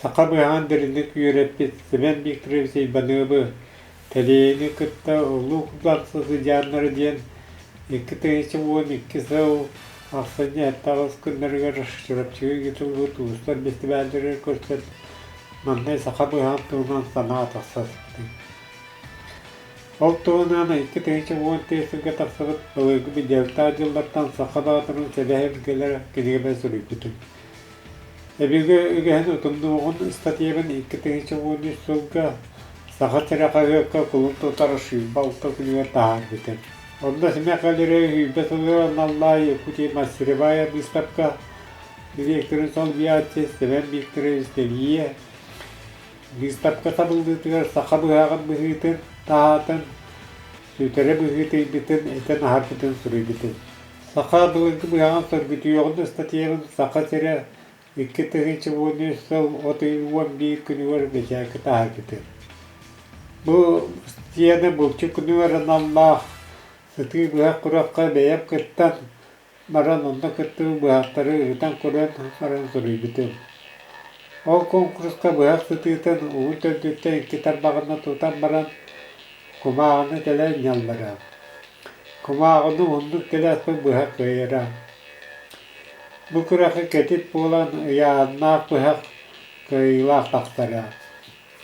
Саха быһаҕын дириҥник үөрэппит Семен Викторович Ивановы Кэлиэни кытта Улуу Кударса сыдьааннара диэн 2012 сыл ахсынньы 7-8 күннэригэр Чурапчыга ыытыллыбыт уустар бэстибээллэригэр көрсөн маннай саха быһаҕын туһунан санаа тахсаспытым. Ол туһунан 2014 сылга тахсыбыт былыргы Дьэлтаа дьыллартан саха баатырын сэбэһэ билгэлэрэ кинигэбэр суруйбутум. Өбүгэ үгэһин утумнуоҕун ыстатыйабын 2013 сылга Саха сирэ хаһыакка кулун тутар 26 күнүгэр таһаарбытым. Онно Симэх галерея сүүрбэ сылыгар аналлаах Якутия мастеровая быыстапка директорын солбуйааччы Семен Викторович Телье быыстапка сабыллыытыгар саха быһаҕын быһыытын, таһаатын, сүтэрэ быһыытыйбытын этэн аһарбытын суруйбутум. Саха былыргы быһаҕын сөргүтүөҕүн ыстатыйабын Саха сирэ 2013 сыл от ыйын 11 күнүгэр бэчээккэ таһаарбытым. Бу ыстатыйаны булчут күнүгэр аналлаах сытыы быһах күрэххэ бэйэм кыттан баран онно кыттыбыт быһахтары ырытан көрөн баран суруйбутум. Ол куонкуруска быһах сытыытын уһун төрдүттэн икки тарбаҕынан тутан баран кумааҕыны тэлэ анньаллара. Кумааҕыны уһуннук тэлэ аспыт быһах кыайара. Бу күрэххэ кэтит буолан ыйааһыннаах быһах кыайыылаах тахсара.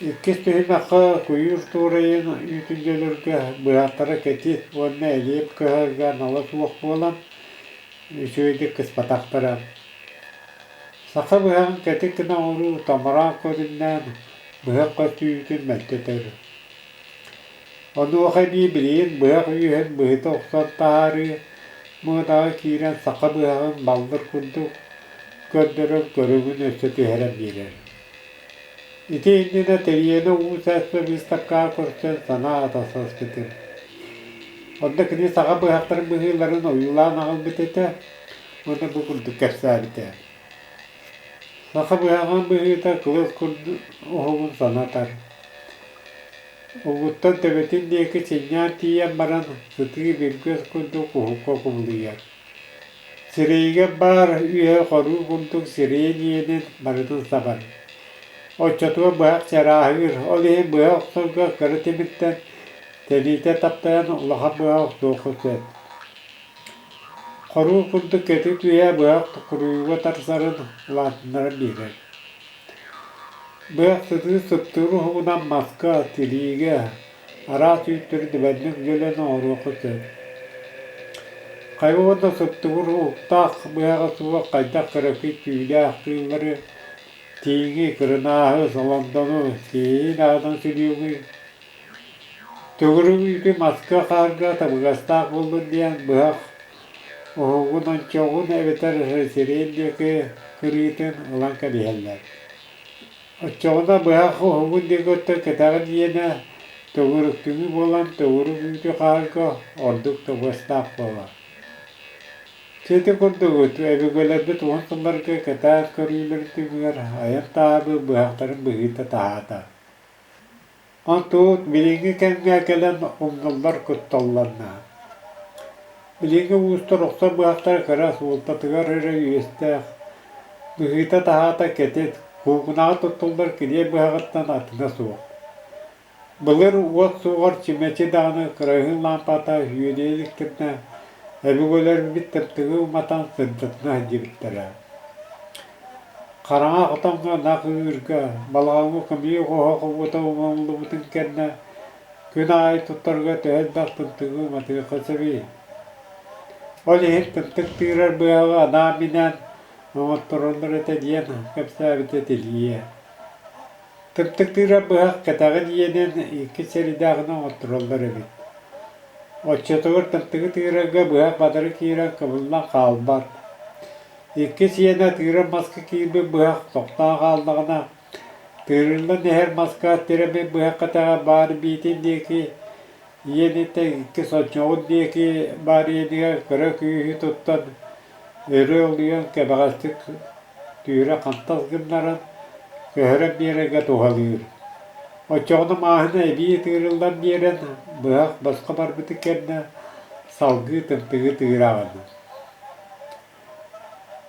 Иккис түһүмэххэ куйуур туорайын үүтүн дьөлөргө быһахтара кэтит уонна элиэп кыһарга анала суох буолан, үчүгэйдик кыспатахтара. Саха быһаҕын кэтит гына оҥоруу томороон көрүҥнээн быһах көстүүтүн мөлтөтөр. Онуоха эбии билигин быһах үөһүн быһыта охсон таһаарыы муодаҕа киирэн саха быһаҕын баллыр курдук көрдөрөн көрүҥүн өссө түһэрэн биэрэр. Ити иннинэ Тэриэнэ Уус Эспэ быыстапкаҕа көрсөн санаа атастаспытым. Онно кини саха быһахтарын быһыыларын ойуулаан аҕалбыт этэ уонна бу курдук кэпсээбитэ. Саха быһаҕын быһыыта кылыс курдук уһугун санатар. Угуттан төбөтүн диэки синньээн тиийэн баран сытыы бүргэс курдук уһукка кубулуйар. Сирэйигэр баар үөһэ хоруу курдук сирэйин иэнин барытын сабар. Оччотугар быһах чарааһыыр, ол иһин быһа охсорго кыра тимиртэн тэлиитэ таптайан улахан быһах охсуохха сөп. Хоруу курдук кэтит үөһэ быһах куруйуга тахсарын улаатыннаран биэрэр. Быһах сытыы сыптыыр уһугунан маска, тириигэ, араас үүттэри дөбөннүк дьөлөн оҥоруохха сөп. Хайа уонна сыптыгыр уһуктаах быһаҕа суох хайдах кыракый түүлээх кыыллары тииҥи, кырынааһы, солоҥдону, сиэйин аһынан сүлүөҥүй Төгүрүк үүтү маска хаарга табыгастаах буоллун диэн быһах уһугун ончоҕун эбэтэр сирэйин диэки кырыытын ылан кэбиһэллэр. Оччоҕуна быһах уһугун диэки өттө кэтэҕин иэнэ төгүрүктүҥү буолан төгүрүк үүтү хаарга ордук табыгастаах буолар. Ити курдук өбүгэлэрбит уһун сылларга кэтээн көрүүлэрин түмүгэр айан таһаарбыт быһахтарын быһыыта таһаата. Онтубут билиҥҥи кэмҥэ кэлэн умнуллар кутталланна. Билиҥҥи уустар охсор быһахтара кыра суолтатыгар эрэ үөстээх, быһыыта-таһаата кэтит, куукунаҕа туттуллар килиэп быһаҕыттан атына суох. Былыр уот суоҕар чүмэчи даҕаны кыраһыын лаампата үөдүйэ иликтэринэ, өбүгэлэрбит тымтыгы уматан сырдатына сылдьыбыттара. Хараҥа хотоҥҥо ынах ыырга, балаҕаҥҥа көмүөл оһох уота умуллубутун кэннэ күн аайы туттарга төһө элбэх тымтыгы уматыахха сөбүй? Ол иһин тымтык тыырар быһаҕы анаан-минээн оҥоттороллор этэ диэн кэпсээбитэ Тилийэ. Тымтык тыырар быһах кэтэҕин иэнин икки сэридээҕинэ оҥоттороллор эбит. Оччотугар тымтыгы тыырарга быһах батары киирэн кыбыллан хаалбат. Икки сиэнэ тыырар маска киирбит быһах тохтоон хааллаҕына, тыырыллан иһэр маска тирэммит быһах кэтэҕэ баар биитин диэки иэниттэн икки сончоҕун диэки баар иэнигэр кыра күүһү туттан өрө олуйан кэбэҕэстик түүрэ хантас гыннаран көһөрөн биэрэргэ туһалыыр. Оччоҕуна мааһына эбии тыырыллан биэрэн быһах босхо барбытын кэннэ салгыы тымтыгы тыыраҕын.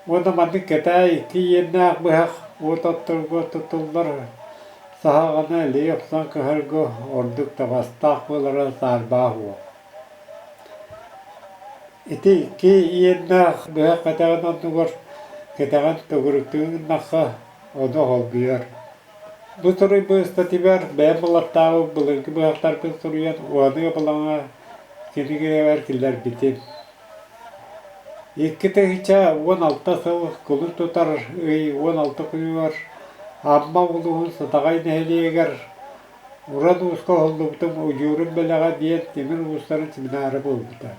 Уонна маннык кэтээн икки иэннээх быһах Уот отторго тутуллар саһаҕаны илии охсон кыһарга ордук табастаах буолара саарбаах уох. Ити икки иэннээх быһах кэтэҕин оннугар кэтэҕин төгүрүктүү гыннахха ону холбуйар. Бу суруйбут ыстатыйабар бэйэм булаттаабыт былыргы быһахтарбын суруйан уонуга былаҥа кинигэбэр киллэрбитим. 2016 сыл кулун тутар ый 16 күнүгэр Амма улууһун Сатаҕай нэһилиэгэр Уран ууска уһуллубутум удьуорум бэлэҕэ диэн тимир уустарын семинара буолбута.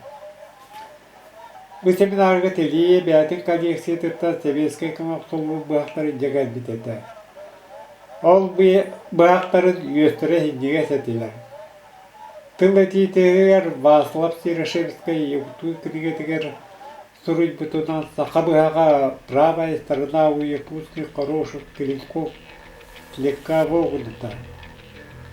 Бу семинарга Тэлиэ бэйэтин коллекциятыттан сэбиэскэй кэм охсуллубут быһахтары илдьэ кэлбит этэ. Ол быһахтарын үөстэрэ синньигэс этилэр. Тыл этиитигэр Васлав Серошевскай Якутуу кинигэтигэр суруйбутунан саха быһаҕа «Правая сторона у якутских хороших клинков слегка вогнута.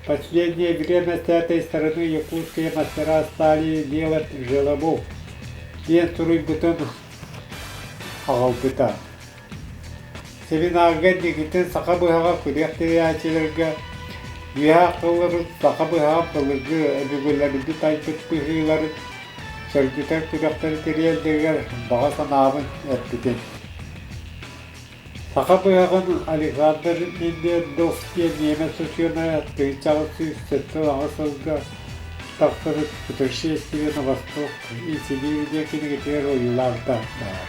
Последнее время с этой стороны якутские мастера стали делать желобов» диэн суруйбутун аҕалбыта. Семинарга инникитин саха быһаҕа күрэх тэрийээччилэргэ үөһэ ахтыллыбыт саха быһаҕа былыргы өбүгэлэрбит айбыт быһыыларын сөргүтэр күрэхтэри тэрийэллэригэр баҕа санаабын эппитим. Саха быһаҕын Александр Мендельдов диэн ньиэмэс учуонайа 1878 сылга тахсыбыт «Путешествие на восток и Сибирь» диэн кинигэтигэр ойуулаабыта баар.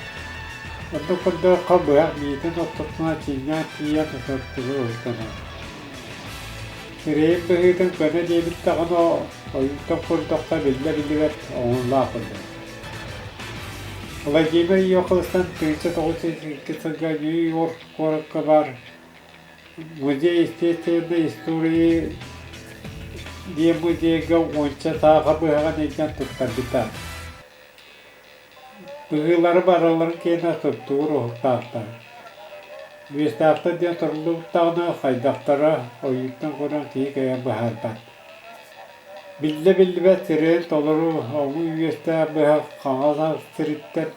Оннук көрдөххө, быһах миитин ортотунан чиҥнээн тиийэн сырдыгы уһуктанар. Сирэйин быһыытын көнө диэбит даҕаны ойууттан көрдөххө биллэ-биллибэт оҥоһулаах курдук. Владимир Йохлыстан 1902 сылга Нью-Йорк куоракка баар Музей естественной истории диэн музейга уонча сааха быһаҕын илдьэн туттарбыта. Быһыылары барыларын киэнэ сыттыгыр уһуктаахтар. Үөстээхтэр диэн суруллубуттаҕына хайдахтара ойууттан көрөн киһи кэйэн быһаарбат. Биллэ-биллибэт сирэйин толору оҥу үөстээх быһах хаҥас сириттэн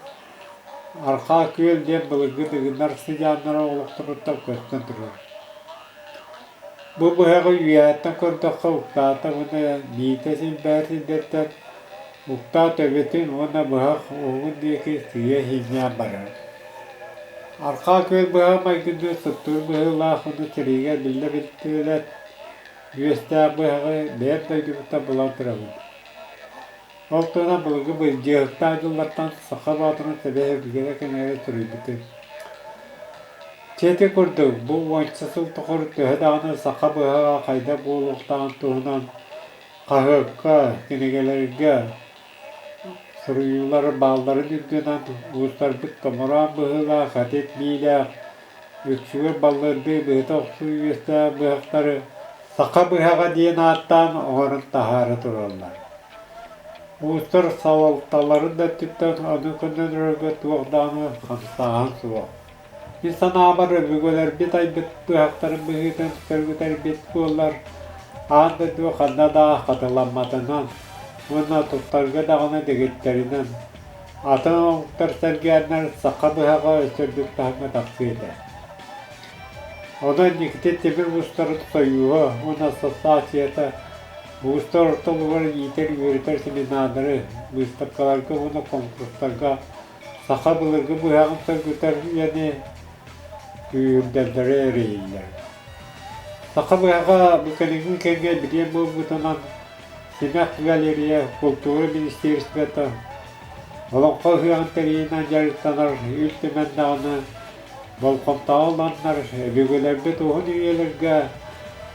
Архаа күөл диэн былыргы дыгыннар сыдьааннара олохторуттан көстөн турар. Бу быһаҕы үөһэттэн көрдөххө уктаата уонна биитэ силбэһэр сирдэртэн уктаа төбөтүн уонна быһах уһугун диэки сыыйа иһиллээн барар. Архаа күөл быһаҕа майгынныыр суптуур быһыылаах уонна сириигэр биллэ-биллибэт үөстээх быһаҕы бэйэм дойдубуттан булан турабын. Ол туһунан былыргы былдьаһыктаах дьыллартан саха боотурун сэбэ өбүгэлэр кэмигэр суруйбутум. Чэ ити курдук, бу уонча сыл тухары төһө даҕаны саха быһаҕа хайдах буолуохтааҕын туһунан хаһыакка, кинигэлэргэ суруйуулар баалларын үрдүнэн уустарбыт томороон быһыылаах, этит биилээх, үксүгэр баллырдыы быһыта охсуу үөстээх быһахтары саха быһаҕа диэн ааттаан оҥорон таһаара тураллар. Уустар салалталарын да өттүттэн ону көннөрөргө туох даҕаны хамсааһын суох. Мин санаабар, өбүгэлэрбит айбыт быһахтарын быһыытын сөргүтэрбит буоллар, аан дойду ханна да хатыламматынан уонна туттарга даҕаны дэгиттэринэн, атын омуктар сэргээннэр саха быһаҕа өссө үрдүк таһымҥа тахсыа этэ. Онон Никита тимир уустарын сойууһа уонна ассоциацията уустар ортолоругар иитэр-үөрэтэр семинардары, быыстапкаларга уонна конкурстарга саха былыргы быһаҕын сөргүтэр үлэни күүһүрдэллэрэ эрэйиллэр. Саха быһаҕа бу кэлиҥҥи кэмҥэ билиэн буолбутунан Симэх галерея култуура министерствота Олоҥхо ыһыаҕын тэрийиинэн дьарыктанар Ил Түмэн даҕаны болҕомтоҕо ыланнар өбүгэлэрбит уһун үйэлэргэ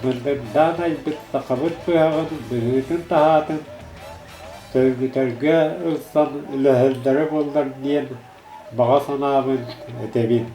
мындырдаан айбыт сахабыт быһаҕын быһыытын-таһаатын сөргүтэргэ ылсан үлэһэллэрэ буоллар диэн баҕа санаабын этэбин.